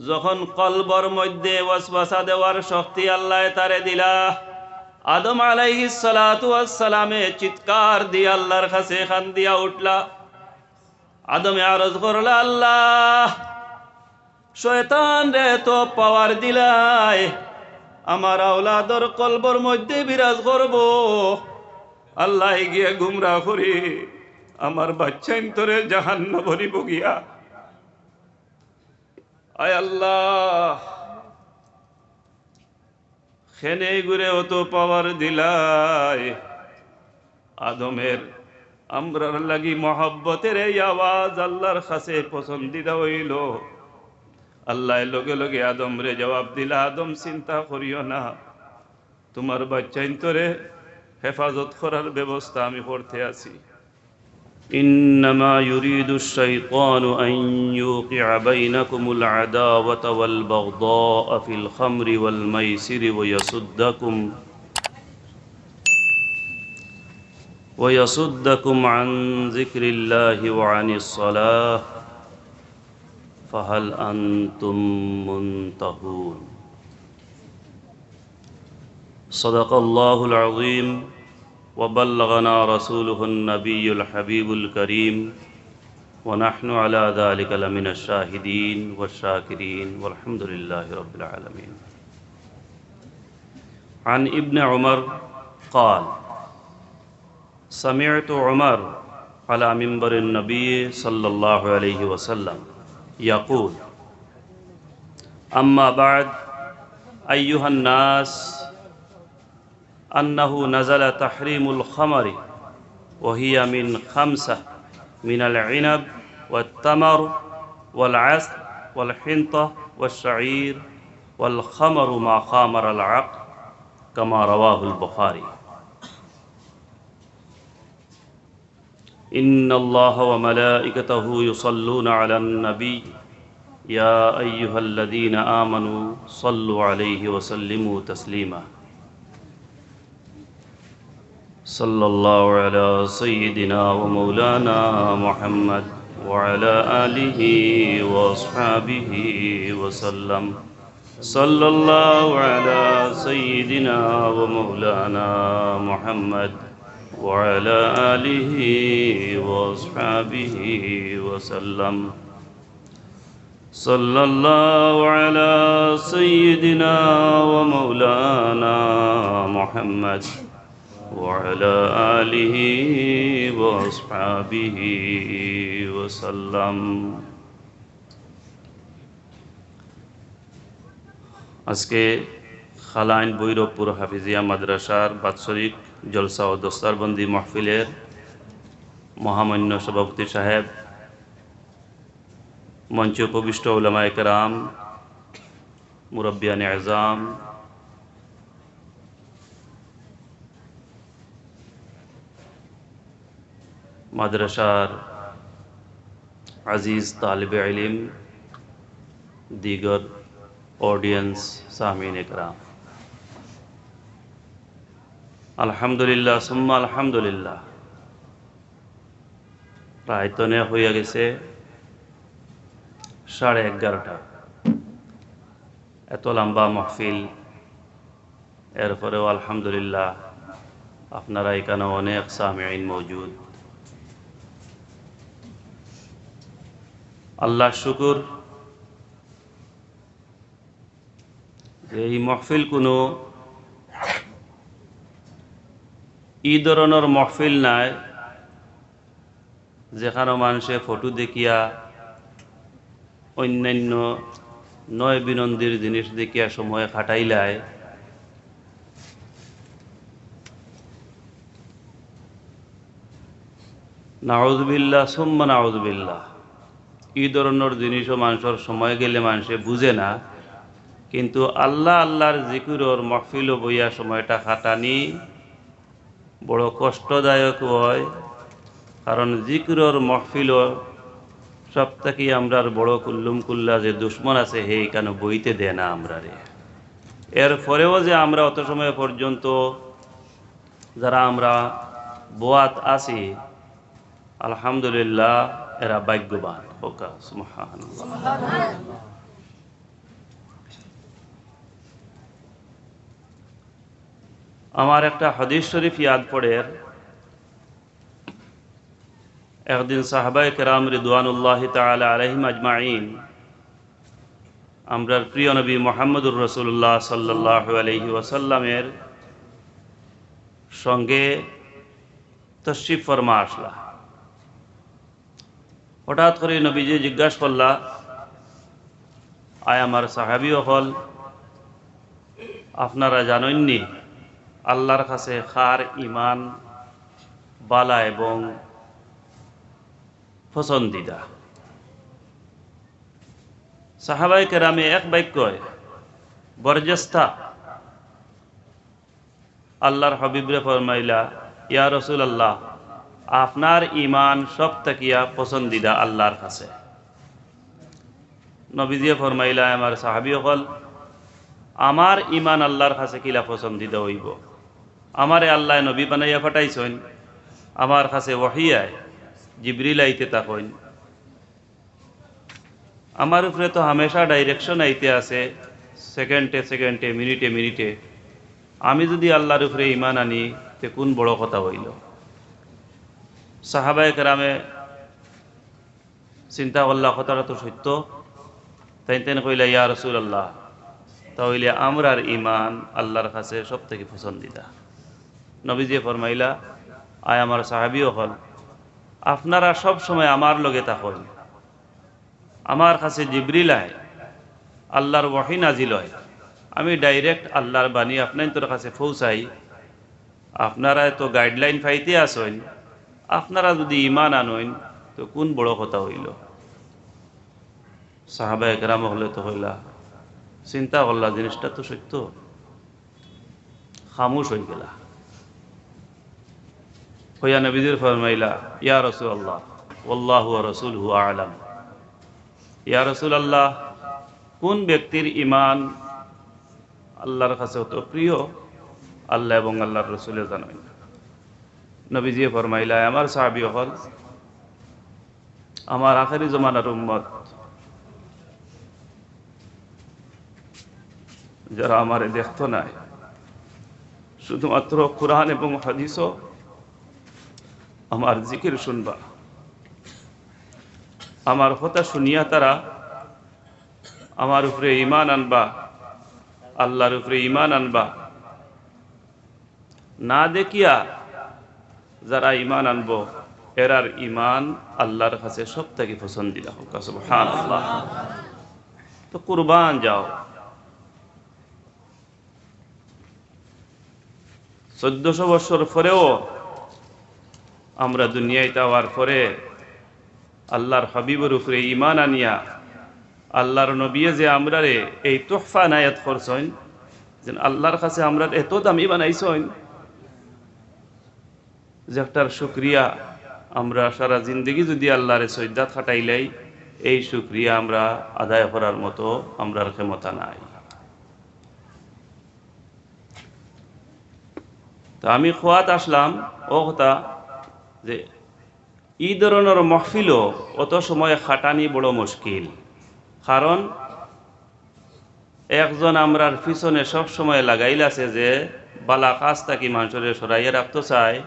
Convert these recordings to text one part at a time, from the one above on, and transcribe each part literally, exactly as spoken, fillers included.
যখন কলবর মধ্যে ওয়াসওয়াসা দেওয়ার শক্তি আল্লায় তারে দিলা, আদম আলাইহিস সালাতু ওয়াস সালামে চিৎকার দিয়া আল্লার কাছে কান্দিয়া উঠলা। আদমে আরজ করলা, "আল্লাহ, শয়তানরে তো পাওয়ার দিলায়, আমার আওলাদর কলবর মধ্যে বিরাজ করবো। আল্লাহ, গিয়া গুমরা করি আমার বাচ্চাইন্তরে জাহান্নামো নিবো গিয়া।" আয় আল্লাহ, কেনে ইগুরে অত পাওয়ার দিলায়? আদমের আমরার লাগি মহব্বতের এই আওয়াজ আল্লার কাছে পছন্দিদা অইলো। আল্লায় লগে লগে আদমরে জবাব দিলা, "আদম, চিন্তা করিও না, তুমার বাচ্চাইন্তরে হেফাজত করার ব্যবস্থা আমি করতে আছি।" إنما يريد الشيطان أن يوقع بينكم العداوة والبغضاء في الخمر والميسر ويصدكم، ويصدكم عن ذكر الله وعن الصلاة فهل أنتم منتهون؟ صدق الله العظيم وبلغنا رسوله النبي الحبيب الكريم ونحن على ذلك لمن الشاهدين والشاكرين والحمد لله رب العالمين. عن ابن عمر قال: سمعت عمر على منبر النبي صلى الله عليه وسلم يقول: أما بعد، أيها الناس، أنه نزل تحريم الخمر، وهي من خمسة، من العنب والتمر والعسل والحنطة والشعير، والخمر ما خامر العقل، كما رواه البخاري. إن الله وملائكته يصلون على النبي، يا أيها الذين آمنوا صلوا عليه وسلموا تسليما. صلى الله على سيدنا ومولانا محمد وعلى آله وأصحابه وسلم. صلى الله على سيدنا ومولانا محمد وعلى آله وأصحابه وسلم. صلى الله على سيدنا ومولانا محمد وعلى آله وأصحابه وسلم. আজকে খালাইন ভৈরবপুর হাফিজিয়া মাদ্রাসার বাৎসরিক জলসা ও দস্তারবন্দি মাহফিলের মহামান্য সভাপতি সাহেব, মঞ্চে উপবিষ্ট উলামায়ে কেরাম, মুরব্বিয়ানে আজাম, মাদ্রাসার আজিজ তালিবে ইলিম, দিগর audience, সামিন একরাম, আলহামদুলিল্লাহ, সুম্মা আলহামদুলিল্লাহ। প্রায় তো অনেক হইয়া গেছে সাড়ে এগারোটা। এত লম্বা মাহফিল, এরপরেও আলহামদুলিল্লাহ আপনারা এখানে অনেক সামিঈন মওজুদ। আল্লাহর শুকুর যে এই মাহফিল কোনো ই ধরনের মাহফিল নায়, যেখানো মানষে ফটো দেখিয়া, অন্যান্য নয় বিনন্দির জিনিস দেখিয়া সময় কাটাইলায়। নাউজুবিল্লাহ, সুম্মা নাউজুবিল্লাহ। ই ধরনর জিনিসও মানষর সময় গেলে মানষে বুঝে না, কিন্তু আল্লাহ আল্লাহর জিকিরর মাহফিলো বইয়া সময়টা কাটানি বড় কষ্টদায়ক অয়, কারণ জিকিরর মাহফিলো সব থাকি আমরার বড় কুল্লুম কুল্লা যে দুশমন আছে, হে ইখানো বইতে দেয় না আমরারে। এরপরেও যে আমরা অত সময় পর্যন্ত যারা আমরা বওয়াত আছি, আলহামদুলিল্লাহ, এরা ভাগ্যবান। হোকা, সুবহানাল্লাহ। আমার একটা হাদিস শরীফ ইয়াদ পড়ের। একদিন সাহাবায়ে কেরাম রিদওয়ানুল্লাহি তাআলা আলাইহিম আজমাইন আমরার প্রিয় নবী মুহাম্মদুর রাসূলুল্লাহ সাল্লাল্লাহু আলাইহি ওয়াসাল্লামের সঙ্গে তশরিফ ফরমা আসলা। হঠাৎ করি নবীজি জিজ্ঞাসা করলা, "আয় আমার সাহাবী অকল, আপনারা জানইননি আল্লাহর কাছে কার ইমান বালা এবং পছন্দিদা?" সাহাবায়ে কেরামে এক বাক্যে বরজেস্তা আল্লাহর হাবিবরে ফরমাইলা, "ইয়া রাসূলুল্লাহ, আপনার ইমান সব থাকিয়া পছন্দিদা আল্লাহর কাছে।" নবীজিয়ে ফরমাইলা, "আমার সাহাবী অকল, আমার ইমান আল্লাহর কাছে কিলা পছন্দিদা অইবো? আমারে আল্লায় নবী বানাইয়া পাঠাইছইন, আমার কাছে ওহী আয়, জিবরিল আইতে থাকইন, আমার উপরে তো হামেশা direction আইতে আছে, সেকেন্ডে সেকেন্ডে, মিনিটে মিনিটে। আমি যুদি আল্লাহর উপরে ইমান আনি, তে কুন বড় কথা অইলো?" সাহাবায়ে কেরামে চিন্তা করলা, "কথাটা তো সত্য।" তাইন তাইন কইলা, "ইয়া রাসূলুল্লাহ, তা অইলে আমরার ইমান আল্লাহর কাছে সব থাকি পছন্দিদা।" নবীজিয়ে ফরমাইলা, "আয় আমার সাহাবী অকল, আপনারা সব সময় আমার লগে থাকইন, আমার কাছে জিবরিল আয়, আল্লাহর ওহী নাজিল অয়, আমি direct আল্লাহর বাণী আপনাইনতর কাছে পৌঁছাই। আপনারা তো guideline পাইতে আছইন, আপনারা যুদি ইমান আনইন, তো কুন বড় কথা অইলো?" সাহাবায়ে কেরাম অকলে তো কইলা, চিন্তা করলা, জিনিসটা তো সত্য। খামোশ অইগেলা। কইয়া নবীজিরে ফরমাইলা, "ইয়া রাসূলুল্লাহ, ওয়াল্লাহু ওয়া রাসূলুহু আ'লাম।" ইয়া রাসূলুল্লাহ, কুন ব্যক্তির ইমান আল্লাহর কাছে অত প্রিয়, আল্লাহ এবং আল্লাহর রাসূলে জানইন। নবীজিয়ে ফরমাইলা, "আমার সাহাবী অকল, আমার আখেরি জমানার উম্মত, যারা আমারে দেখতো নায়, শুধুমাত্র কোরআন এবং হাদিসো আমার জিকির শুনবা, আমার কথা শুনিয়া তারা আমার উপরে ইমান আনবা, আল্লাহর উপরে ইমান আনবা।" না দেখিয়া যারা ইমান আনবো, এরার ইমান আল্লাহর কাছে সব থাকি পছন্দিদা। কউক্কা সুবহানাল্লাহ। তো কুরবান যাও, চৌদ্দশো বছর পরেও আমরা দুনিয়াত আওয়ার পরে আল্লাহর হাবিবর উপরে ইমান আনিয়া, আল্লাহর নবীয়ে যে আমরারে এই তোহফা এনায়েত করছইন, যে আল্লাহর কাছে আমরারে এত দামি বানাইছইন, যেটার শুকরিয়া আমরা সারা জিন্দেগি যুদি আল্লাহরে সইজদাত খাটাইলাই, এই শুকরিয়া আমরা আদায় করার মতো আমরার ক্ষমতা নাই। তো আমি কওয়াত আসলাম অউ কথা যে ই ধরনর মহফিলো অত সময় খাটানি বড় মুশকিল। কারণ একজন আমরার পিছনে সব সময় লাগাইল আছে যে বালা কাজ থাকি মানষরে সরাইয়া রাখতো চায়,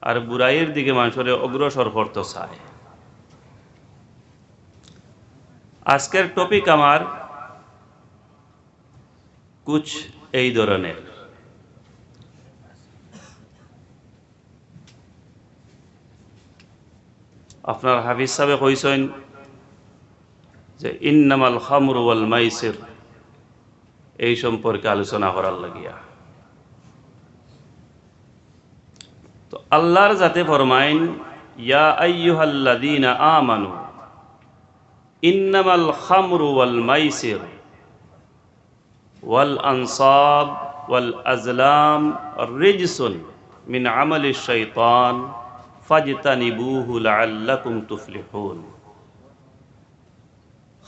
আর বুরাইর দিকে মানষরে অগ্রসর করতো চায়। আজকের topic আমার কুছ এই ধরনের। আপনার হাফিজ সাহেবে কইছইন যে ইন্নামাল খামরু ওয়াল মাইসির, এই সম্পর্কে আলোচনা করার লাগিয়া। তো আল্লাহর জাতে ফরমাইন, ইয়া আইয়ুহাল্লাযীনা আমানু ইন্নামাল খামরু ওয়াল মাইসির ওয়াল আনসাব ওয়াল আজলাম রিজসুন মিন আমালিশ শাইতান ফাজতানিবুহু লাআল্লাকুম তুফলিহুন।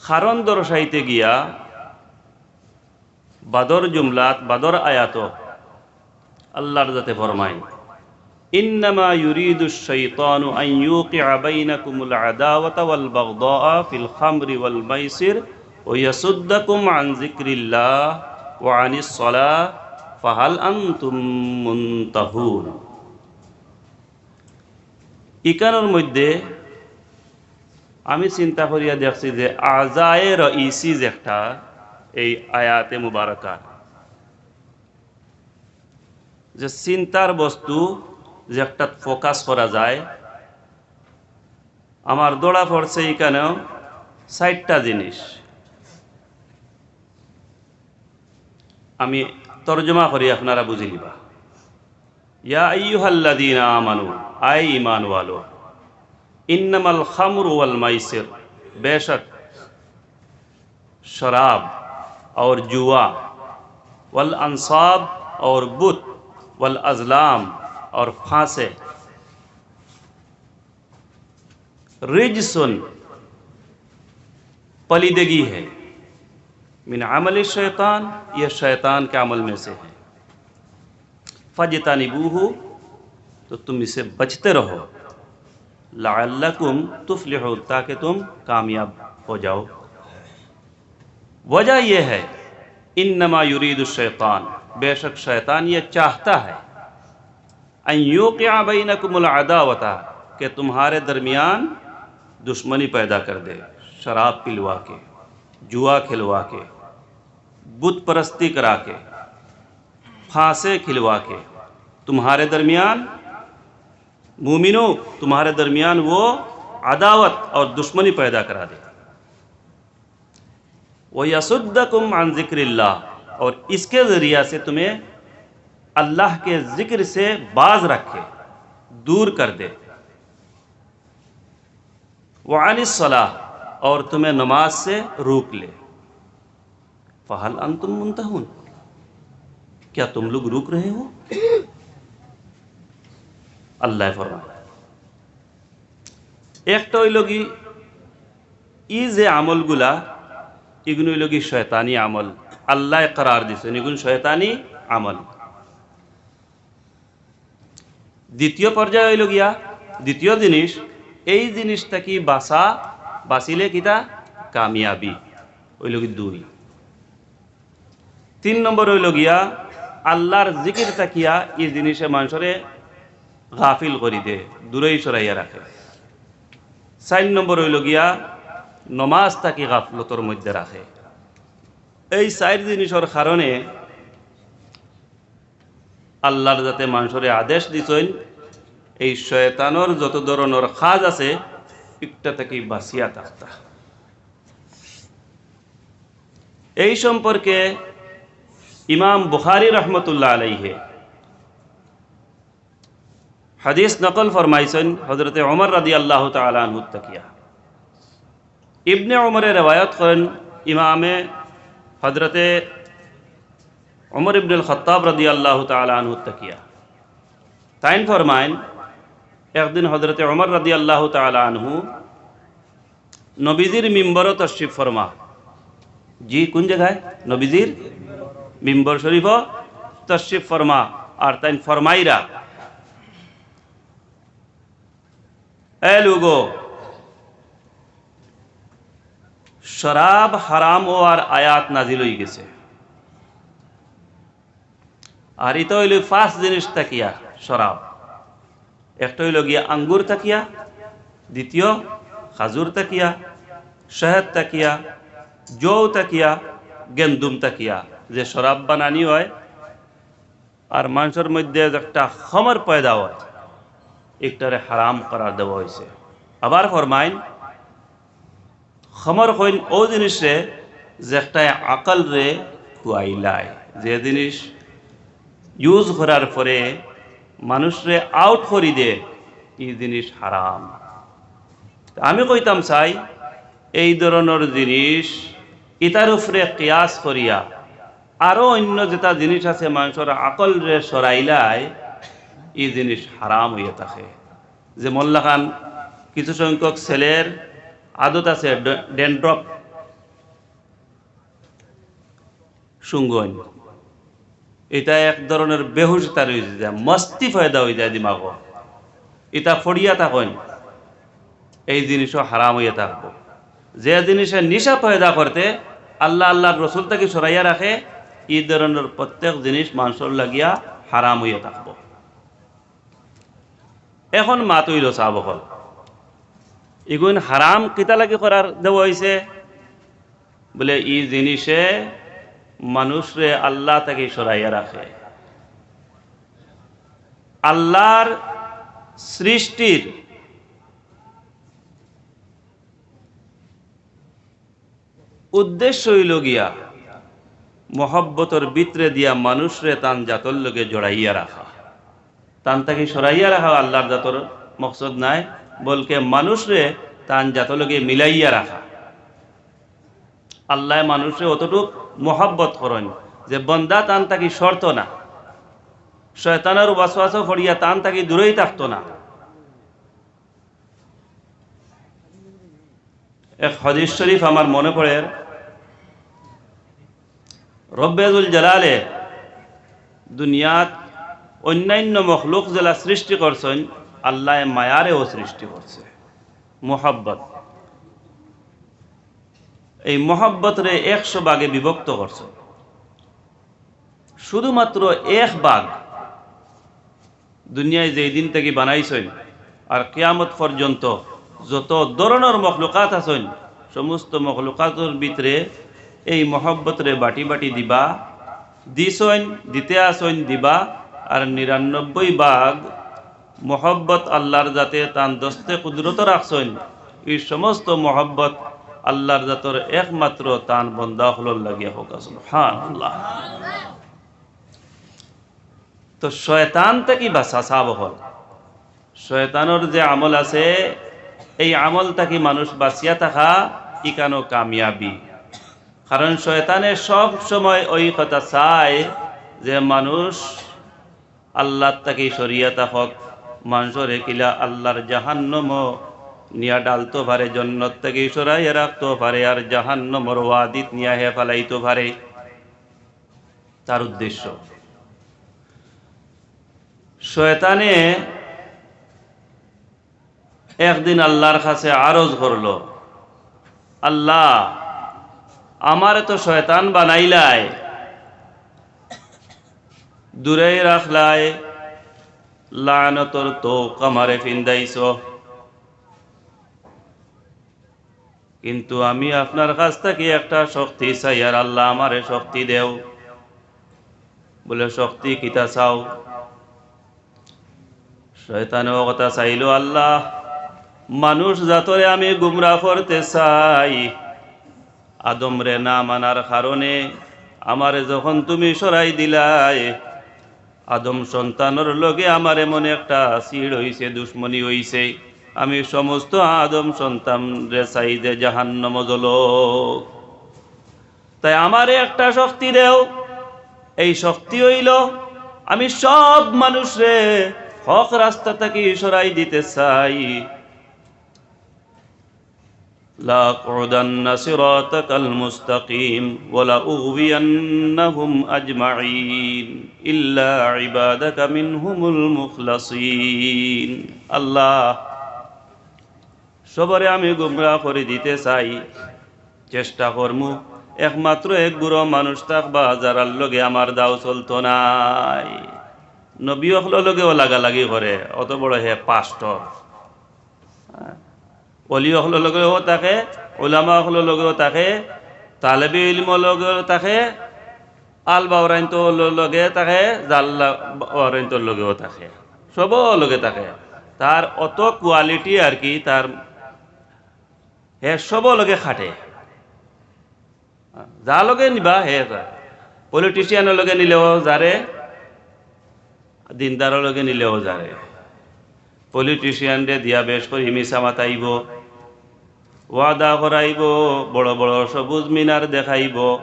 কারণ দর্শাইতে গিয়া বাদর জুমলাত, বাদর আয়াতো আল্লাহর জাতে ফরমাইন, ইন্নামা ইউরিদুশ শাইতানু আন ইউকিআ বাইনাকুমুল আদাওয়াতা ওয়াল বাগদাআ ফিল খামরি ওয়াল মাইসির ওয়া ইয়াসুদ্দাকুম আন যিকরিল্লাহ ওয়া আনিস সালাহ ফাহাল আনতুম মুনতাহুন। ইকানোর মধ্যে আমি চিন্তা করিয়া দেখছি যে আজায়ে রইসি যে একটা এই আয়াতে মুবারকা, যে চিন্তার বস্তু যে একটা ফোকাস করা যায়, আমার ধরা পড়ছে ইকানো চাইরটা জিনিস। আমি তর্জমা করি, আপনারা বুঝি নিবা। ইয়া আইয়ুহাল্লাযীনা আমানু, আয় ঈমান ওয়ালো, ইন্নামাল খামরু ওয়াল মাইসির, বেশক শরাব और जुआ, वल अंसाब और बुत, वल अजलाम और फांसे, रिजसुन, पलीदगी है, मिन अमल शैतान, यह शैतान के अमल में से है। फजतनिबूहु, तो तुम इसे बचते रहो। लअल्लकुम तुफलिहून, ताकि तुम कामयाब हो जाओ। वजह यह है, इन्नमा युरीदु शैतान, बेशक शैतान यह चाहता है, अन युकिया बैनकुमुल अदावता, कि तुम्हारे दरमियान दुश्मनी पैदा कर दे, शराब पिलवा के, जुआ खिलवा के, बुत परस्ती करा के, फांसे खिलवा के तुम्हारे दरमियान, मोमिनो, तुम्हारे दरमियान वो अदावत और दुश्मनी पैदा करा दे। व यसुद्दकुम अन जिक्रिल्लाह, और इसके जरिया से तुम्हें अल्लाह के जिक्र से बाज रखे, दूर कर दे। व अनिस सलाह, और तुम्हें नमाज से रोक ले। फहल अंतुम मुंतहून, क्या तुम लोग रुक रहे हो? আল্লায় ফরমায়, একটা অইলো কি, ই যে আমলগুলা, ইগুন অইলো কি শয়তানি আমল, আল্লায় করার দিছইন, ইগুন শয়তানি আমল। দ্বিতীয় পর্যায় অইলো গিয়া, দ্বিতীয় জিনিস, এই জিনিস থাকি বাঁচা, বাঁচিলে কিতা? কামিয়াবি। অইলো কি দুই। তিন নম্বর অইলো গিয়া, আল্লার জিকির থাকিয়া ই জিনিসে মানষরে গাফিল করি দে, দূরেই সরাইয়া রাখে। চাইর নম্বর অইলো গিয়া, নমাজ থাকি গাফলতর মধ্যে রাখে। এই চাইর জিনিসর কারণে আল্লার যাতে মানষরে আদেশ দিছইন, এই শয়তানর যত ধরনর কাজ আছে, ইকটা থাকি বাঁচিয়া থাকতা। এই সম্পর্কে ইমাম বুখারী রহমতুল্লাহ আলাইহি হাদিস নকল ফরমাইছইন হযরতে ওমর রাদিয়াল্লাহু তাআলা আনহু থাকিয়া। ইবনে ওমরে রেওয়ায়ত করেন ইমামে হযরতে ওমর ইবনুল খাত্তাব রাদিয়াল্লাহু তাআলা আনহু থাকিয়া। তাইন ফরমাইন, একদিন হযরতে ওমর রাদিয়াল্লাহু তাআলা আনহু নবীজির মিম্বরো তশরিফ ফরমা। জি, কোন জাগায়? নবীজির মিম্বর শরীফো তশরিফ ফরমা। আর তাইন ফরমাইরা, এ লোগো, শরাব হারাম অওয়ার আয়াত নাজিল অইগেছে। আর ইতা অইলো পাঁচ জিনিস থাকিয়া শরাব। একটা অইলো গিয়া আঙ্গুর থাকিয়া, দ্বিতীয় খাজুর থাকিয়া, শহদ থাকিয়া, জৌ থাকিয়া, গেন্দুম থাকিয়া যে শরাব বানানি অয়, আর মানষর মধ্যে যে একটা খমর পয়দা অয়, ইকটারে হারাম করার দেওয়া অইছে। আবার ফরমাইন, খমর কইন অউ জিনিসরে যেকটায় আকলরে খুয়াইলায়, যে জিনিস ইউজ করার পরে মানুষরে আউট করি দে, ই জিনিস হারাম। তে আমি কইতাম চাই, এই ধরনর জিনিস ইতার উপরে কিয়াস করিয়া আরো অইন্য যেতা জিনিস আছে মানষর আকলরে সরাইলায়, ই জিনিস হারাম অইয়া থাকে। যেমন লাখান কিছু সংখ্যক ছেলের আদত আছে ডে-, ড্যান্ড্রফ শুঙ্গন। ইতা এক ধরনর বেহুশ তার অইযায়, মস্তি পয়দা অইযায় দিমাগো। ইতা ফড়িয়া থাকইন, এই জিনিসও হারাম অইয়া থাকবো। যে জিনিসে নিশা পয়দা করতে আল্লাহ, আল্লাহর রসুল থাকি সরাইয়া রাখে, ই ধরনর প্রত্যেক জিনিস মানষর লাগিয়া হারাম অইয়া থাকবো। এখন মাত অইলো, সাব অকল, ইগুইন হারাম কিতা লাগি করার দেওয়া অইছে? বুলে, ই জিনিসে মানুষরে আল্লাহ থাকি সরাইয়া রাখে। আল্লাহর সৃষ্টির উদ্দেশ্য অইলো গিয়া মহব্বতর ভিতরে দিয়া মানুষরে তান জাতর লগে জড়াইয়া রাখা। তান থাকি সরাইয়া রাখা আল্লাহর জাতর মকসদ নায়, বলকে মানুষরে তান জাতর লগে মিলাইয়া রাখা। আল্লায় মানুষরে অতটুক মহব্বত করইন যে বন্দা তান থাকি সরতো না, শয়তানর ওয়াসওয়াসা পড়িয়া তান থাকি দূরেই থাকতো না। এক হাদিস শরীফ আমার মনে পড়ের, রব্বে জুল জালালে দুনিয়াত অন্যান্য মখলুক যেলা সৃষ্টি করছইন, আল্লায় মায়ারেও সৃষ্টি করছে, মোহাব্বত। এই মোহাব্বতরে একশো ভাগে বিভক্ত করছে। শুধুমাত্র এক ভাগ দুনিয়ায় যেই দিন থাকি বানাইছইন আর কিয়ামত পর্যন্ত যত ধরনর মখলুকাত আছইন, সমস্ত মখলুকাতর ভিতরে এই মহব্বতরে বাটি বাটি দিবা, দিছইন, দিতে আছইন, দিবা। আর নিরানব্বই ভাগ মহব্বত আল্লাহর জাতে তান দস্তে কুদরত রাখছইন। এই সমস্ত মহব্বত আল্লাহর জাতর একমাত্র তান বন্দা অকলর লাগিয়া। কউক্কা সুবহানাল্লাহ। তো শয়তান থাকি বাঁচা, সাব অকল। শয়তানর যে আমল আছে, এই আমল থাকি মানুষ বাঁচিয়া থাকা ইখানও কামিয়াবি। কারণ শয়তানে সব সময় ওই কথা চায় যে মানুষ আল্লাহর থাকি সরিয়া থাকক, মানষরে কিলা আল্লাহর জাহান্নামো নিয়া ডালতো পারে, জন্নত থাকি সরাইয়া রাখতো পারে, আর জাহান্নামর ওয়াদিত নিয়া হে ফালাইতো পারে। তার উদ্দেশ্য। শয়তানে একদিন আল্লাহর কাছে আরজ করলো, "আল্লাহ, আমারে তো শয়তান বানাইলায়, দূরেই রাখলায়, লানতর তৌক আমারে ফিন্দাইছো।" কিন্তু আমি আপনার কাছ থাকি একটা শক্তি চাই, আর আল্লাহ আমারে শক্তি দেও। বলে, "শক্তি কিতা চাও?" শয়তানে ও কথা চাইলো, "আল্লাহ, মানুষ জাতরে আমি গুমরা করতে চাই। আদমরে না মানার কারণে আমারে যখন তুমি সরাই দিলায়, আদম সন্তানর লগে আমার এমন একটা ছিড় অইছে, দুশমনি অইছে, আমি সমস্ত আদম সন্তানরে চাই যে জাহান্নামো জ্বলো। তাই আমারে একটা শক্তি দেও।" এই শক্তি অইলো, আমি সব মানুষরে হক রাস্তা থাকি সরাই দিতে চাই। لأقعدن صراطك المستقيم ولأغوينهم أجمعين إلا عبادك منهم المخلصين। আল্লাহ, সবরে আমি গুমরা করি দিতে চাই, চেষ্টা করমু। একমাত্র এক গুরু মানুষ থাকবা, যারার লগে আমার দাও চলতো নায়। নবী অকলর লগেও লাগালাগি করে, অত বড় হে পাস্টর। অলি অকলর লগেও থাকে, উলামা অকলর লগেও থাকে, তালেবে ইলমর লগেও থাকে, আল বাওরাইন্তর লগে থাকে, জাল বাওরাইন্তর লগেও থাকে, সবর লগে থাকে। তার অত কোয়ালিটি আর কি, তার, হে সবর লগে খাটে। যার লগে নিবা, হে যায়। পলিটিশিয়ানর লগে নিলেও যারে, দিনদারর লগে নিলেও যারে। পলিটিশিয়ানরে দিয়া বেশ করি মিছা মাতাইবো, ওয়াদা করাইবো, বড় বড় সবুজ মিনার দেখাইবো,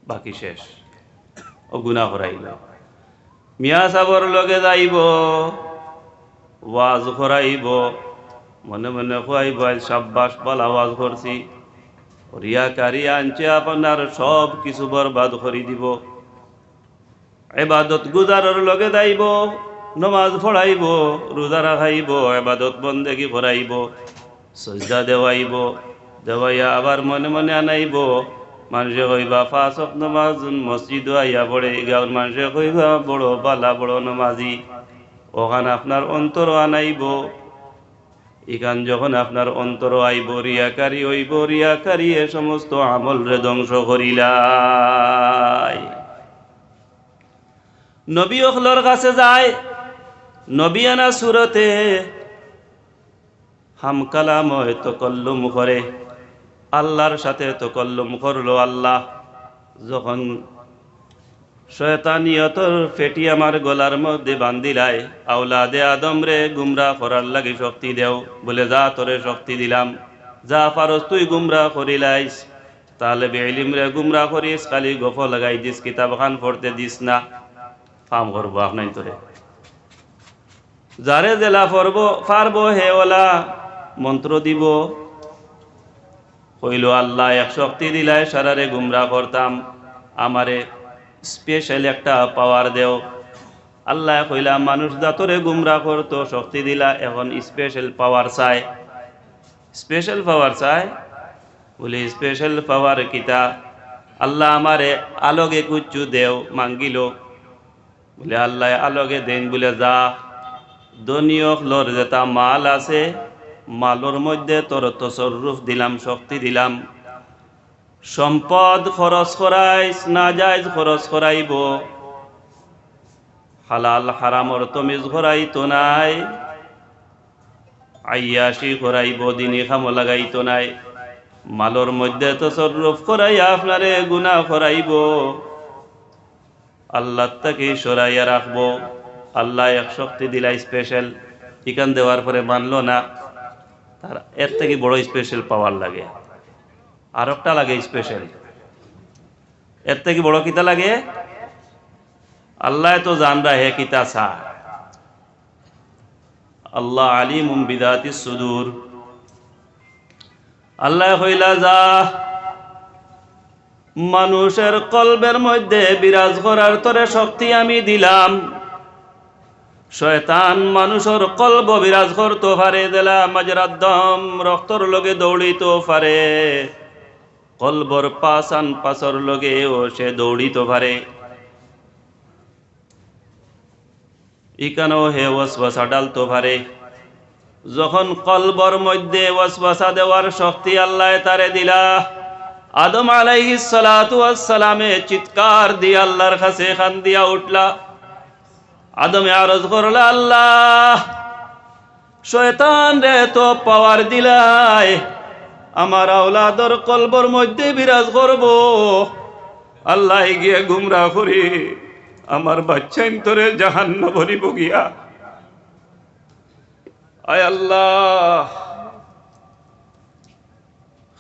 বাকি শেষ, অউ গুনা করাইলো। মিয়া সাবর লগে যাইবো, ওয়াজ করাইবো, মনে মনে কইবো, "আইজ সাব্বাস, বালা ওয়াজ করছি।" রিয়াকারি আনছে, আপনার সব কিছু বরবাদ করি দিবো। ইবাদত গুজারর লগে যাইবো, নমাজ পড়াইবো, রোজা রাখাইবো, ইবাদত বন্দেগি করাইবো, সজদা দেওয়াইবো, দেওয়াইয়া আবার মনে মনে আনাইবো, মানষে কইবা পাঁচ ওয়াক্ত নমাজ মসজিদো আইয়া পড়ে, ই গাউর মানষে কইবা বড় ভালা, বড় নমাজি। অখান আপনার অন্তরো আনাইবো। ইখান যখন আপনার অন্তরো আইবো, রিয়াকারি অইবো, রিয়াকারিয়ে সমস্ত আমলরে ধ্বংস করিলায়। নবী অকলর কাছে যায়, নবিয়ানা সুরতে হামকালাময় তকল্লুম করে, আল্লার সাথে তকল্লুম করলো। আল্লা, যখন শয়তানিয়তর ফেটি আমার গলার মধ্যে বান্ধিলায়, আওলাদে আদমরে গুমরা করার লাগি শক্তি দেও। বলে, যা, তোরে শক্তি দিলাম, যা পারস তুই গুমরা করিলাইস। তালেবে ইলিমরে গুমরা করিস, খালি গফ লাগাই দিস, কিতাব খান পড়তে দিস না। ফাম করবো আপনাইন্তরে। যারে যেলা পারবো, পারবো হে ওলা মন্ত্র দিবো। কইলো, আল্লা এক শক্তি দিলায় সারারে গুমরা করতাম, আমারে special একটা power দেও। আল্লায় কইলা, মানুষ জাতরে গুমরা করতো শক্তি দিলা, এখন special power চায়। Special power চায়? বলে, special power কিতা? আল্লা আমারে আলগে কুচ্ছু দেও, মাঙ্গিলো। বলে, আল্লায় আলগে দেইন। বলে, যা, ধনী অকলর যেতা মাল আছে, মালর মধ্যে তোর তসররুফ দিলাম, শক্তি দিলাম। সম্পদ খরচ করাইস, নাজাইজ খরচ করাইবো, হালাল হারামর তমিজ করাইতো নায়, আইয়াশি করাইবো, দিনি কামো লাগাইতো নায়, মালর মধ্যে তসররুফ করাইয়া আপনারে গুনা করাইবো। আল্লার থাকি সরাইয়া রাখবো। আল্লায় এক শক্তি দিলা special, ইখান দেওয়ার পরে মানলো না, তার এর থাকি বড় special power লাগে, আরোকটা লাগে special। এর থাকি বড় কিতা লাগে? আল্লায় তো জানরা হে কিতা চায়। আল্লা আলিমুম বিদাতিস সুদুর। আল্লায় কইলা, যা, মানুষর কলবর মধ্যে বিরাজ করার তোরে শক্তি আমি দিলাম। শয়তান মানুষর কলবো বিরাজ করতো পারে, যেলা মাজরার দম রক্তর লগে দৌড়িতো পারে, কলবর পাশ আনপাশর লগেও সে দৌড়িতো পারে। ইখানো হে ওয়াসওয়াসা ডালতো পারে। যখন কলবর মধ্যে ওয়াসওয়াসা দেওয়ার শক্তি আল্লায় তারে দিলা, আদম আলাইহিস সালাতু ওয়াস সালামে চিৎকার দিয়া আল্লার কাছে কান্দিয়া উঠলা। আদমে আরজ করলা, আল্লা, শয়তানরে তো power দিলায়, আমার আওলাদর কলবর মধ্যে বিরাজ করবো। আল্লা, ইগিয়ে গুমরা করি আমার বাইচ্চাইন্তরে জাহান্নামো নিবো গিয়া। আয় আল্লা,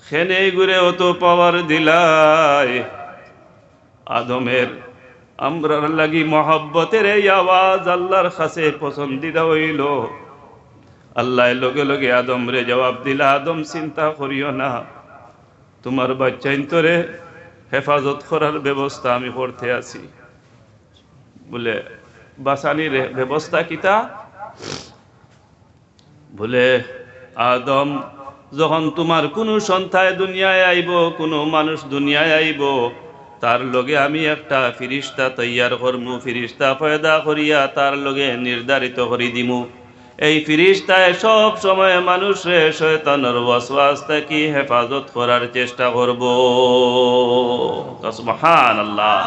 কেনে ইগুরে অত power দিলায়? আদমের আমরার লাগি মহব্বতের এই আওয়াজ আল্লার কাছে পছন্দিদা অইলো। আল্লায় লগে লগে আদমরে জবাব দিলা, আদম, চিন্তা করিও না, তুমার বাইচ্চাইন্তরে হেফাজত করার ব্যবস্থা আমি করতে আছি। বলে, বাঁচানির ব্যবস্থা কিতা? বলে, আদম, যখন তুমার কুনু সন্তান দুনিয়ায় আইবো, কুনু মানুষ দুনিয়ায় আইবো, তার লগে আমি একটা ফিরিস্তা তৈয়ার করমু, ফিরিস্তা পয়দা করিয়া তার লগে নির্ধারিত করি দিমু। এই ফিরিস্তায় সব সময় মানুষরে শয়তানর ওয়াসওয়াস থাকি হেফাজত করার চেষ্টা করবো। সুবহানাল্লাহ।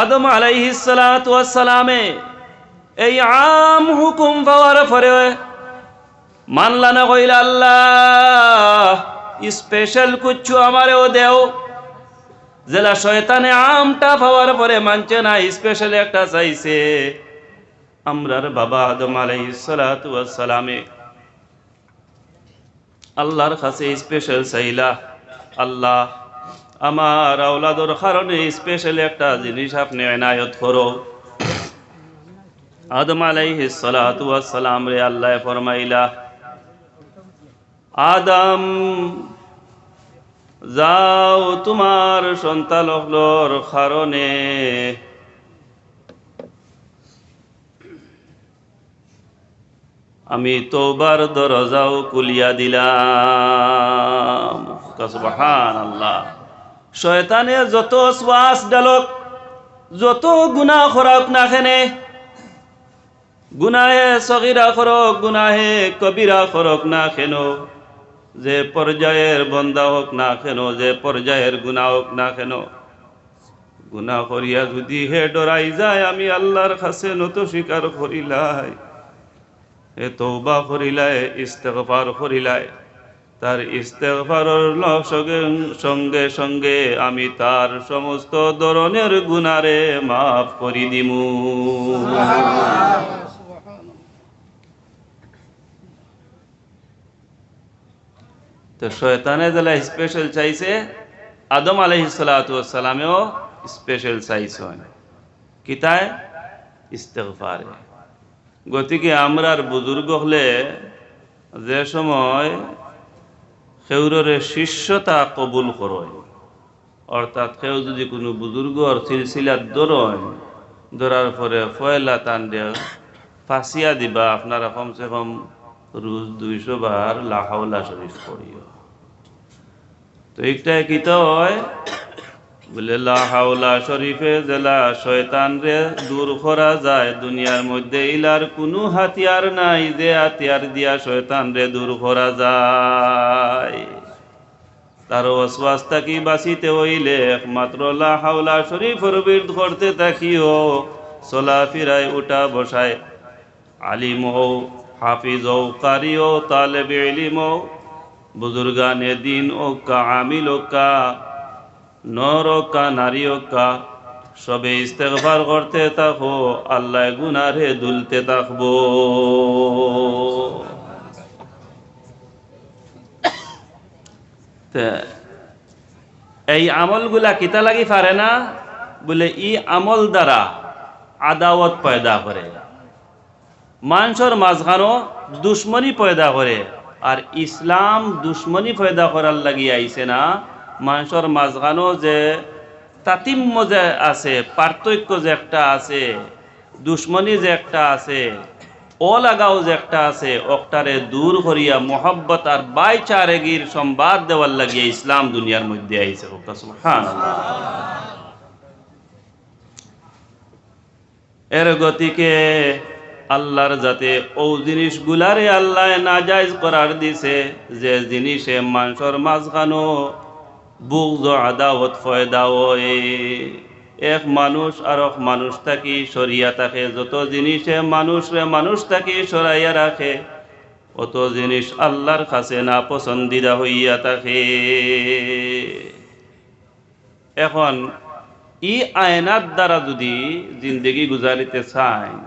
আদম আলাইহিস সালাতু ওয়াস সালামে এই আম হুকুম পাওয়ার পরে মানলা না, কইলা, আল্লা, special কুচ্ছু আমারেও দেও। যেলা শয়তানে আমটা পাওয়ার পরে মানছে না, special একটা চাইছে। আমরার বাবা আদম আলাইহিস সালাতু ওয়াস সালামে আল্লার কাছে special চাইলা, আল্লা, আমার আওলাদর কারণে special একটা জিনিস আপনে এনায়েত করো। আদম আলাইহিস সালাতু ওয়াস সালামরে আল্লায় ফরমাইলা, আদম, যাও, তুমার সন্তান অকলর কারণে আমি তওবার দরজাও খুলিয়া দিলাম। সুবহানাল্লাহ। শয়তানে যত ওয়াসওয়াস ডালক, যত গুনাহ করউক না কেনে, গুনাহে সগীরা করউক, গুনাহে কবিরা করউক না কেনে, যে পর্যায়ের বন্দা হউক না কেনে, যে পর্যায়ের গুনাহ হউক না কেনে, গুনাহ করিয়া যুদি হে ডরাই যায়, আমি আল্লার কাছে নত স্বীকার করিলাই, হে তওবা করিলায়, ইস্তেগফার করিলায়, তার ইস্তেগফারর ল-, সঙ্গে, সঙ্গে সঙ্গে আমি তার সমস্ত ধরনের গুনারে মাফ করি দিমু। তো শয়তানে যেলা স্পেশাল চাইছে, আদম আলাইহিস সালাতু ওয়াস সালামেও স্পেশাল চাইছইন। কিতায়? ইস্তেগফারে। গতিকে আমরার বুজুর্গ অকলে যে সময় কেউররে শিষ্যতা কবুল করইন, অর্থাৎ কেউ যুদি কুনু বুজুর্গর সিলসিলাত ধরইন, ধরার পরে পয়লা তানরে ফাঁসিয়া দিবা, আপনারা কমসে কম রুজ দুইশো বার লা হাওলা শরীফ পড়িও। তো একটা কিতা অয়? বুলে, লা হাওলা শরীফে যেলা শয়তানরে দূর করা যায়, দুনিয়ার মধ্যে ইলার কুনু হাতিয়ার নাই যে হাতিয়ার দিয়া শয়তানরে দূর করা যায়। তার ওয়াসওয়াস থাকি বাঁচিতে অইলে একমাত্র লা হাওলা শরীফর বিরদ করতে থাকিও, চলাফিরায়, উঠা বসায়, আলিম অও, হাফিজ অও, কারি অও, তালেবে ইলিম অও, বুজুর্গানে দিন অউক্কা, আমিল অউক্কা, নর অউক্কা, নারী অউক্কা, সবে ইস্তেগফার করতে থাকো, আল্লায় গুনারে ধুলতে থাকবো। তে এই আমলগুলা কিতা লাগি পারে না? বুলে, ই আমল দ্বারা আদাওয়াত পয়দা করে, মানষর মাঝখানো দুশমনি পয়দা করে। আর ইসলাম দুশমনি পয়দা করার লাগি আইছে না, মানষর মাঝখানো যে তাতিম্য যে আছে, পার্থক্য যে একটা আছে, দুশমনি যে একটা আছে, অলাগাও যে একটা আছে, অকটারে দূর করিয়া মোহাব্বত আর ভাইচারেগির সংবাদ দেওয়ার লাগিয়া ইসলাম দুনিয়ার মধ্যে আইছে। কউক্কা সুবহানাল্লাহ। এর গতিকে আল্লার জাতে অউ জিনিসগুলারে আল্লায় নাজাইজ করার দিছে, যে জিনিসে মানষর মাঝখানো বুগজ, আদাওয়াত পয়দা অয়। এক মানুষ আরক মানুষ থাকি সরিয়া থাকে, যত জিনিসে মানুষরে মানুষ থাকি সরাইয়া রাখে, অত জিনিস আল্লার কাছে নাপছন্দিদা অইয়া থাকে। এখন ই আয়নার দ্বারা যুদি জিন্দেগি গুজারিতে চাইন,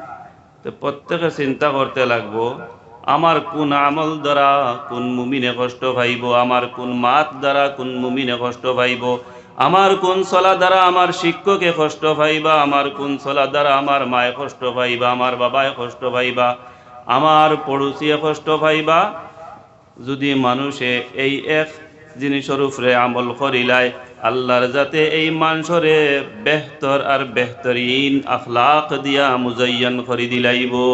তে প্রত্যেকে চিন্তা করতে লাগবো, আমার কুন আমল দ্বারা কুন মুমিনে কষ্ট পাইবো, আমার কুন মাত দ্বারা কুন মুমিনে কষ্ট পাইবো, আমার কুন চলা দ্বারা আমার শিক্ষকে কষ্ট পাইবা, আমার কুন চলা দ্বারা আমার মায়ে কষ্ট পাইবা, আমার বাবায় কষ্ট পাইবা, আমার পড়োশিয়ে কষ্ট পাইবা। যুদি মানুষে এই এক জিনিসর উপরে আমল করিলায়, আল্লার জাতে এই মানষরে বেহতর আর বেহতরিন আখলাক দিয়া মুজাইয়ান করি দিলাইবো।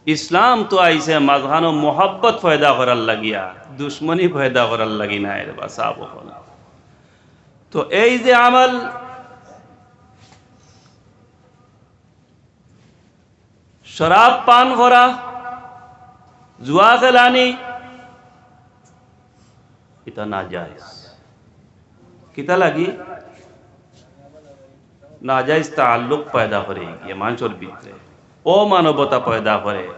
ইসলাম তো আইছে মাঝখানো মোহাব্বত পয়দা করার লাগিয়া, দুশমনি পয়দা করার লাগি নায় রে বা, সাব অকল। তো এই যে আমল, শরাব পান করা, জুয়া খেলানি, ইতা নাজাইজ। কিতা লাগি? নাজাইজ তাআল্লুক পয়দা করে গিয়া মানষর ভিতরে, অমানবতা পয়দা করে।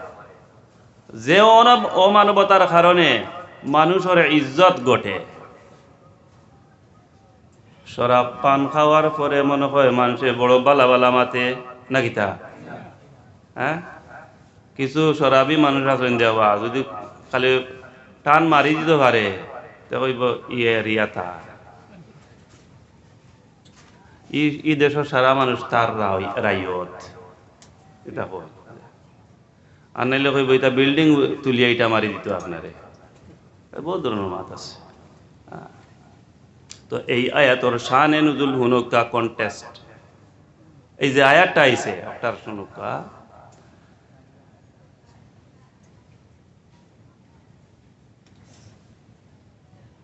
যে অনাব-, অমানবতার কারণে মানষর ইজ্জত ঘটে। শরাব পান খাওয়ার পরে মনে অয় মানষে বড় বালা বালা মাতে, না কিতা? হ্যাঁ? কিছু শরাবি মানুষ আছইন দেওয়া, যুদি খালি টান মারি দিতো পারে, তে কইবো, "ইয়ে রিয়া থা।" ই, ই দেশর সারা মানুষ তার রাই-, রাইয়ত। ইতা কয়। আর নাইলে কইবো, "ইতা বিল্ডিং তুলিয়া ইটা মারি দিতো আপনারে।" এ বহুত ধরনর মাত আছে। হ্যাঁ। তো এই আয়াতর শানে নুজুল হুনউক্কা, কন্টেক্সট। এই যে আয়াতটা আইছে, আপনারা শুনুক্কা।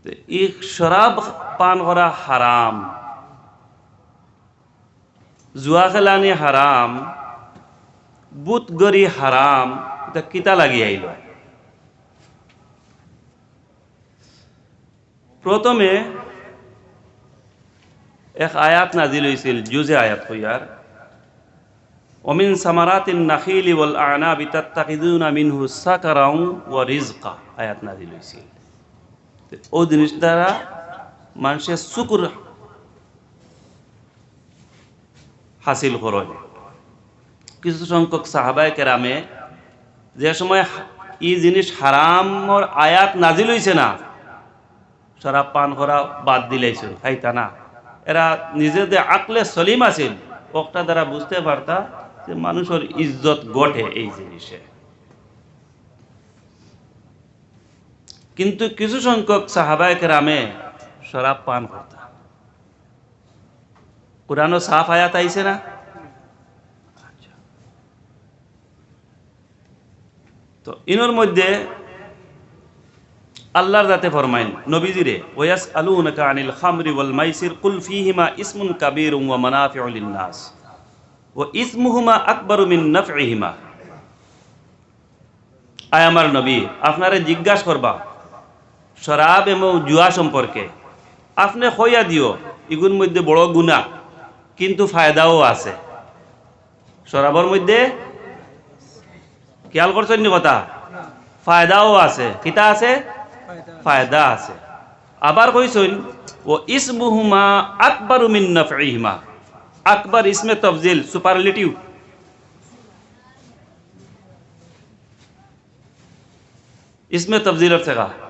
তো এই শরাব পান করা হারাম, জুয়া খেলানি হারাম, বুতগরি হারাম, ইতা কিতা লাগি আইলো? প্রথমে এক আয়াত নাজিল অইছিল, জুজে আয়াত কইয়ার, "ওমিন সামারাতিন নাখিলি ওয়াল আনাবি তাত্তাখিজুনা মিনহু সাকারাও ওয়া রিজকা", আয়াত নাজিল অইছিল। তে অউ জিনিস দ্বারা মানষে শুকুর হাসিল করইন। কিছু সংখ্যক সাহাবায়ে কেরামে যে সময় হা-, ই জিনিস হারামর আয়াত নাজিল অইছে না, শরাব পান করা বাদ দিলাইছইন, খাইতা না। এরা নিজে যে আকলে সলিম আছিল, অকটা দ্বারা বুঝতে পারতা যে মানুষর ইজ্জত ঘটে এই জিনিসে। কিন্তু কিছু সংখ্যক সাহাবায়ে কেরামে শরাব পান করতা। কোরআনো সাফ আয়াত আইছে না? আচ্ছা। তো ইনোর মধ্যে আল্লাহর জাতে ফরমাইন নবীজিরে, "ওয়াসআলুনাকা আনিল খামরি ওয়াল মাইসির কুল ফীহিমা ইসমুন কাবীরুম ওয়া মানাফিউ লিন-নাস ওয়া ইসমুহুমা আকবারু মিন নাফইহিমা।" আয় আমার নবী, আপনারে জিজ্ঞাস করবা শরাব এবং জুয়া সম্পর্কে। আপনে কইয়া দিও, ইগুর মধ্যে বড় গুনাহ, কিন্তু ফায়দাও আছে। শরাবর মধ্যে, খেয়াল করছইন নি কথা? ফায়দাও আছে। কিতা আছে? ফায়দা আছে। আবার কইছইন, "ওয়া ইসমুহুমা আকবারু মিন নাফইহিমা।" আকবার ইসমে তফজিল, superlative। इसमें तफजील अर्थ का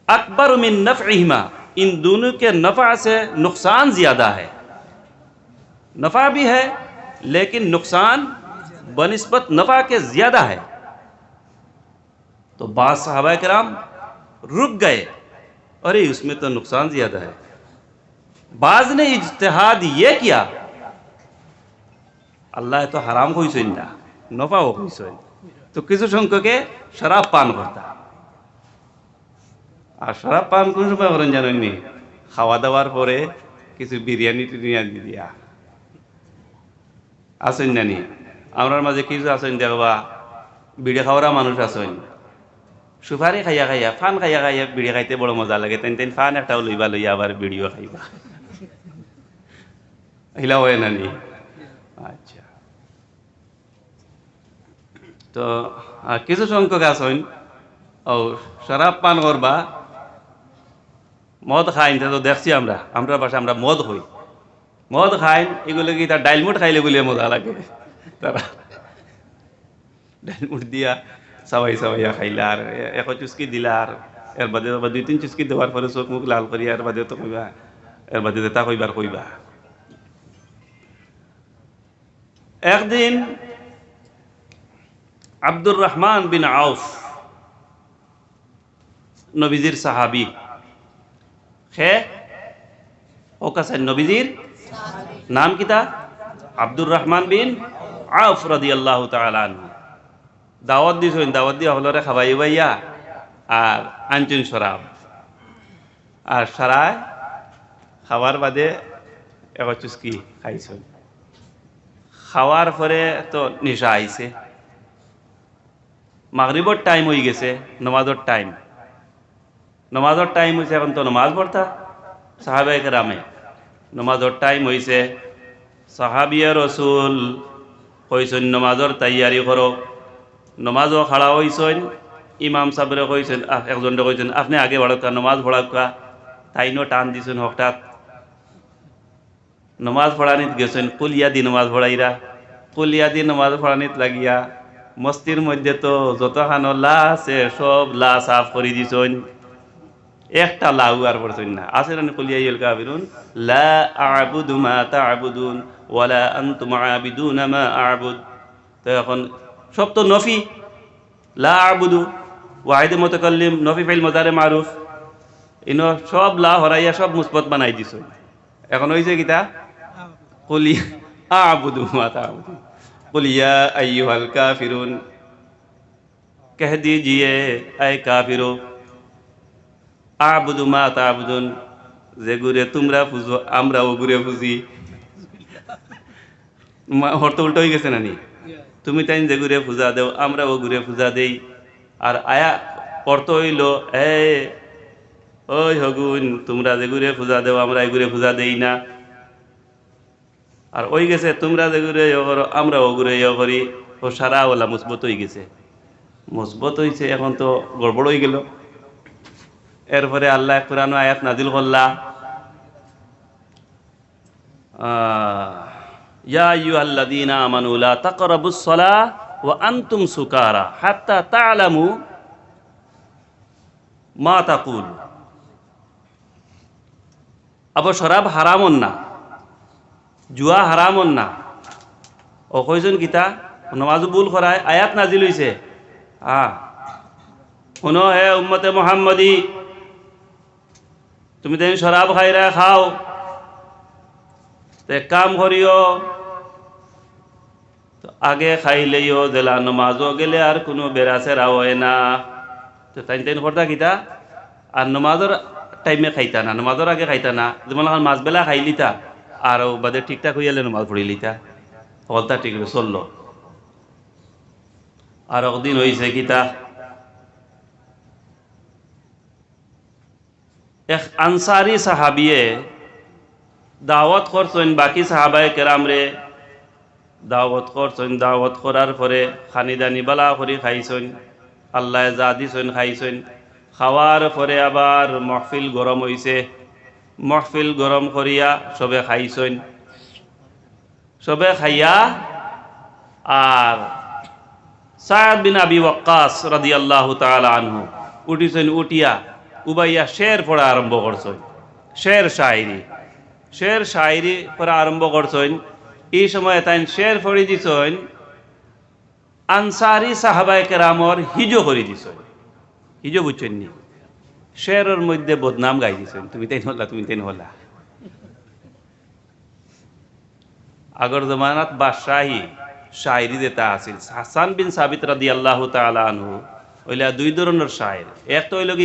अकबर मिन नफ़इहिमा, इन दोनों के नफ़ा से नुकसान ज़्यादा है। नफ़ा भी है, लेकिन नुकसान बनिस्बत नफ़ा के ज़्यादा है। तो बाज़ सहाबा कराम रुक गए, "अरे, उसमें तो नुकसान ज़्यादा है।" बाज़ ने इज्तिहाद ये किया, আল্লায় তো হারাম কইছইন না, নফাও কইছইন। তো কিছু সংখ্যকে শরাব পান করতা। আর শরাব পান কোন সময় করইন জানইন নি? খাওয়া দাওয়ার পরে কিছু বিরিয়ানি টিরিয়ানি দিয়া। আছইন না নি? আমরার মাঝে কিছু আছইন দেখবা, বিড়ি খাওয়ারা মানুষ আছইন। সুপারি খাইয়া খাইয়া, পান খাইয়া খাইয়া বিড়ি খাইতে বড় মজা লাগে। তাইন তাইন পান একটাও লইবা, লইয়া আবার বিড়িও খাইবা। ইলা অয় না নি? আচ্ছা। তো, আর কিছু সংখ্যক আছইন, ও, শরাব পান করবা, মদ খাইন, তা তো দেখছি আমরা, আমরার ভাষায় আমরা মদ কই। মদ খাইন, ইগুলো কিতা ডাইলমুট খাইলে বুলে মজা লাগে। তারা ডাইলমুট দিয়া চাবাই চাবাইয়া খাইলা, আর এ-, এক চুস্কি দিলা, আর এর বাদে আবার দুই তিন চুস্কি দেওয়ার পরে চোখ মুখ লাল করিয়া এর বাদে তো কইবা, এর বাদে যেতা কইবার কইবা। একদিন আব্দুর রহমান বিন আউফ, নবীজির সাহাবী, হে, ও কাছে নবীজির নাম কিতা? আব্দুর রহমান বিন আউফ রাদিয়াল্লাহু তাআলা আনহু। দাওয়াত দিছইন, দাওয়াত দিয়া হকলরে খাবাইবাইয়া আর আনছইন শরাব। আর সারায় খাওয়ার বাদে এক চুস্কি খাইছইন। খাওয়ার পরে তো নিশা আইছে, মাগরিবর টাইম অই গেছে, নমাজর টাইম। নমাজর টাইম অইছে, এখন তো নমাজ পড়তা সাহাবায়ে কেরামে। নমাজর টাইম অইছে, সাহাবিয়ে রসুল কইছইন, "নমাজর তৈয়ারি করো।" নমাজও খাড়া অইছইন, ইমাম সাবরে কইছইন, আ, একজনরে কইছইন, "আপনে আগে বাড়উক্কা, নমাজ পড়াউক্কা।" তাইনও টান দিছইন হকটাত। নমাজ পড়ানিত গেছইন, কুলিয়া দি নমাজ পড়াইরা। কুলিয়া দি নমাজ পড়ানিত লাগিয়া মস্তির মধ্যে তো যতখানো লা আছে, সব লা সাফ করি দিছইন। একটা লাউ আর পড়ছইন না। আছে না নি, "কুলিয়া আইয়ুল কাফিরুন, লা আ'বুদু মা তা'বুদুন, ওয়ালা আনতুম আ'বিদুনা মা আ'বুদ।" তো এখন সব তো নফি, লা আ'বুদু, ওয়াহিদে মুতাকাল্লিম, নফি ফিল মুজারে মারুফ। ইনো সব লা হরাইয়া সব মুসবত বানাই দিছইন। এখন অইছে কিতা? কুলি-, أعبد ما تعبدون قل يا أيها الكافرون کہہ دیجیے، اے کافرو، أعبد ما تعبدون، যেগুরে তুমরা পুজো, আমরা অগুরে পুজি। মা-, অর্থ উল্টা অইগেছে না নি? তুমি তাইন যেগুরে পূজা দেও, আমরা অগুরে পূজা দেই। আর আয়া অর্থ অইলো, এ, ওই হগুন, তুমরা যেগুরে পূজা দেও, আমরা এগুরে পূজা দেই না। আর অইগেছে, তুমরা যেগুরে ইয়ে করো, আমরা অগুরে ইয়ে করি, অউ সারা অলা মুসবত অইগেছে। মুসবত অইছে, এখন তো গড়বড় অইগেলো। এরপরে আল্লায় কুরআনো আয়াত নাজিল করলা, আহ, يا أيها الذين آمنوا لا تقربوا الصلاة وأنتم سكارى حتى تعلموا ما تقولون। আবার শরাব হারাম অর না, জুয়া হারাম অর না। অউ কইছইন কিতা? নমাজো ভুল করায়, আয়াত নাজিল অইছে। আ, হুনো হে উম্মতে মুহাম্মদী, তুমি তাইন শরাব খাইরায় খাও, তে এক কাম করিও, তো আগে খাইলেও যেলা নমাজো গেলে আর কুনু বেড়াছেড়া অয় না। তো তাইন তাইন করতা কিতা? আর নমাজর টাইমে খাইতা না, নমাজর আগে খাইতা না, যেমন অখন মাঝবেলা খাইলিতা, আর অউ বাদে ঠিকঠাক অইয়ালে নমাজ পড়িলিতা, হকলতা ঠিক অইলো, চললো। আর একদিন অইছে কিতা, এক আনসারি সাহাবিয়ে দাওয়াত করছইন বাকি সাহাবায়ে কেরামরে, দাওয়াত করছইন, দাওয়াত করার পরে খানি দানি বালা করি খাইছইন, আল্লায় যা দিছইন খাইছইন। খাওয়ার পরে আবার মহফিল গরম অইছে, মহফিল গরম করিয়া সবে খাইছইন। সবে খাইয়া আর সাদ বিন আবি ওয়াক্কাস রাদিয়াল্লাহু তাআলা আনহু উঠিছইন, উঠিয়া উবাইয়া শের পড়া আরম্ভ করছইন, শের শায়রি, শের শায়রি পড়া আরম্ভ করছইন। ই সময় তাইন শের পড়ি দিছইন আনসারি সাহাবায়ে কেরামর হিজো করি দিছইন। হিজো বুঝছইন নি? শেরর মধ্যে বদনাম গাই দিছইন, তুমি তাইন অলা, তুমি তাইন অলা। আগর জমানাত বাদশাহী শায়রি যেতা আছিল, হাসান বিন সাবিত রাদিয়াল্লাহু তাআলা আনহু অইলা দুই ধরনর শায়ের। এক তো অইলো কি